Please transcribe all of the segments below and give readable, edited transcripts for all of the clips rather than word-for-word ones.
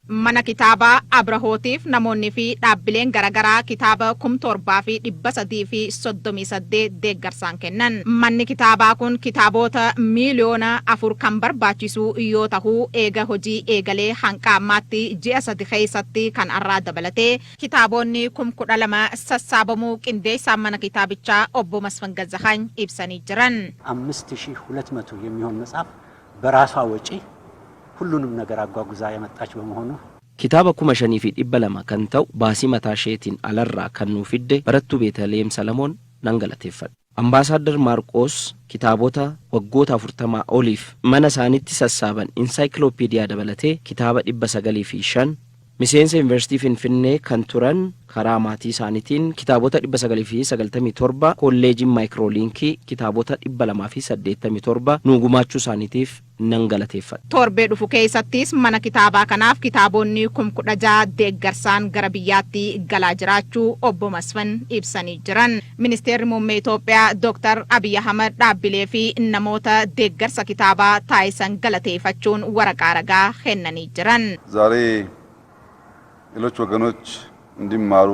Mana kitaabaa Abrahootiif namoonni fi dhaabbileen garaagaraa kitaaba 7338 deeggarsaan kennan. Manni kitaabaa kun kitaabota 4 miiliyoona kan barbaachisu yoo ta'u, eega hojii eegalee hanqa ammaatti ji'a 3 keessatti kan arraa dabalatee kitaabonni 12,000 sassaabamuu qindeessaan mana kitaabichaa obbo Masfan Gazahaany ibsanii jiran. 5200 የሚሆን መጽሐፍ በራሷ ወጪ ሁሉንም ነገር አጓጉዛ የመጣች በመሆኑ Kitaaba 5200 kan ta'u baasii mataa isheetiin alarraa kan nuu fidde barattuu Beetaleem Salamoon nan galateeffadha. Ambaasaaddar Maarqoos kitaabota waggoota 40 oliif mana isaaniitti sassaaban insaayikilooppiidiyaa dabalatee kitaaba 905, miseensa Yuunivarsiitii Finfinnee kan turan karaa maatii isaaniitiin kitaabota 997, kolleejiin Maayikiroooliinkii kitaabota 287 nuu gumaachuu isaaniitiif nan galateeffadha. Torbee dhufu keessattis mana kitaabaa kanaaf kitaabonni 16,000 deeggarsaan gara biyyaatti galaa jiraachuu obbo Masfan ibsanii jiran. Ministeerri muummee Itoophiyaa Dr. Abiy Ahmad dhaabbilee fi namoota deeggarsa kitaabaa taasisan galateeffachuun waraqaa ragaa kennanii jiran. ዛሬ ሌሎች ወገኖች እንዲማሩ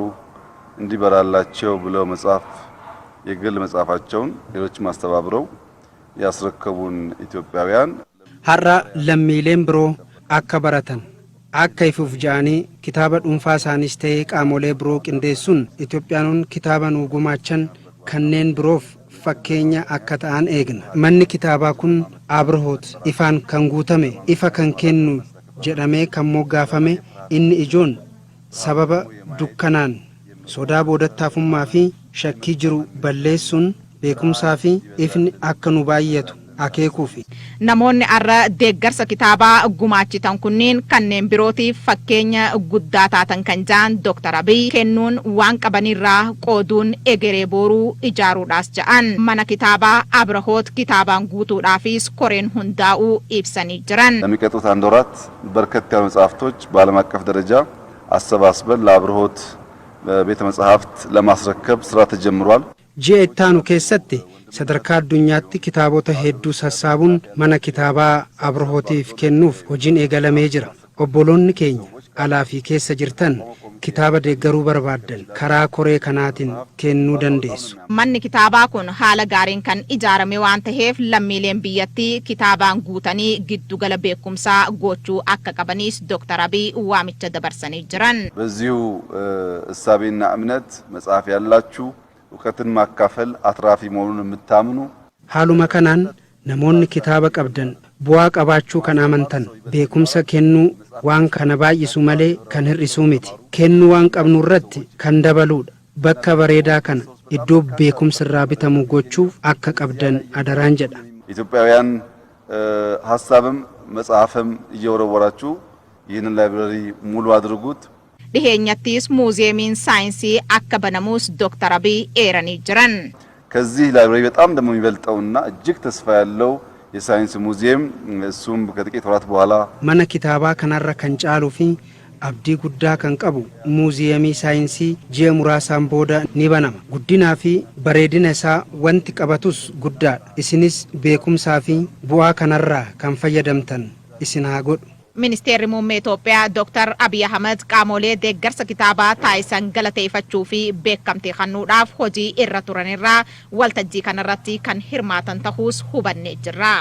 እንዲበራላቸው ብለው መጽሐፍ የግል መጽሐፋቸውን ሌሎችም አስተባብረው ያስረከቡን ኢትዮጵያውያን Har'a lammiileen biroo akka baratan akka ifuuf ja'anii kitaaba dhuunfaa isaaniis ta'ee qaamolee biroo qindeessuun Itoophiyaanonni kitaaba nuu gumaachan kanneen biroof fakkeenya akka ta'an eegna. Manni kitaabaa kun Abrahoot ifaan kan guutame, ifa kan kennu jedhamee kan moggaafame inni ijoon sababa dukkanaan sodaa boodattaafummaa fi shakkii jiru balleessuun beekumsaa fi ifni akka nu baay'atu akeekuufi. Namoonni har'a deeggarsa kitaabaa gumaachitan kunniin kanneen birootiif fakkeenya guddaa taatan kan ja'an Dr. Abiy, kennuun waan qabanirraa qooduun egeree booruu ijaaruudhaas ja'an. Mana kitaabaa Abrahoot kitaabaan guutuudhaafis koreen hundaa'uu ibsanii jiran. ለሚቀጥሉት አንድ ወራት በርከት ያሉ መጽሐፍቶች በዓለም አቀፍ ደረጃ አሰባስበን ለአብርሆት ቤተ መጽሐፍት ለማስረከብ ስራ ተጀምሯል። Ji'a ittaanu keessatti sadarkaa addunyaatti kitaabota hedduu sassaabuun mana kitaabaa Abrahootiif kennuuf hojiin eegalamee jira. Obboloonni keenya alaa fi keessa jirtan kitaaba deeggaruu barbaaddan karaa koree kanaatiin kennuu dandeessu. Manni kitaabaa kun haala gaariin kan ijaarame waan ta'eef lammiileen biyyattii kitaabaan guutanii giddugala beekumsaa gochuu akka qabanis Dr. Abiy waamicha dabarsanii jiran. በዚሁ እሳቤና እምነት መጽሐፍ ያላችሁ እውቀትን ማካፈል አትራፊ መሆኑን የምታምኑ Haaluma kanaan namoonni kitaaba qabdan, bu'aa qabaachuu kan amantan, beekumsa kennuu waan kana baay'isu malee kan hir'isuu miti. Kennuu waan qabnu irratti kan dabaluudha. Bakka bareedaa kana iddoo beekumsi irraa bitamu gochuuf akka qabdan adaraan jedha. ኢትዮጵያውያን ሀሳብም መጽሐፍም እየወረወራችሁ ይህንን library ሙሉ አድርጉት። Dhiheenyattis muuziyeemiin saayinsii akka banamus Dr. Abiy eeranii jiran. ከዚህ library በጣም ደግሞ የሚበልጠውና እጅግ ተስፋ ያለው የሳይንስ ሙዚየም እሱም ከጥቂት ወራት በኋላ Mana kitaabaa kanarra kan caaluu fi abdii guddaa kan qabu muuziyeemii saayinsii ji'a muraasaan booda ni banama. Guddinaa fi bareedina isaa wanti qabatus guddaadha. Isinis beekumsaa fi bu'aa kanarraa kan fayyadamtan isin haa godhu. Ministeerri muummee Itoophiyaa Dr. Abiy Ahmed qaamolee deeggarsa kitaabaa taasisan galateeffachuu fi beekamtii kennuudhaaf hojii irra turanirraa waltajjii kanarratti kan hirmaatan ta'uus hubannee jirra.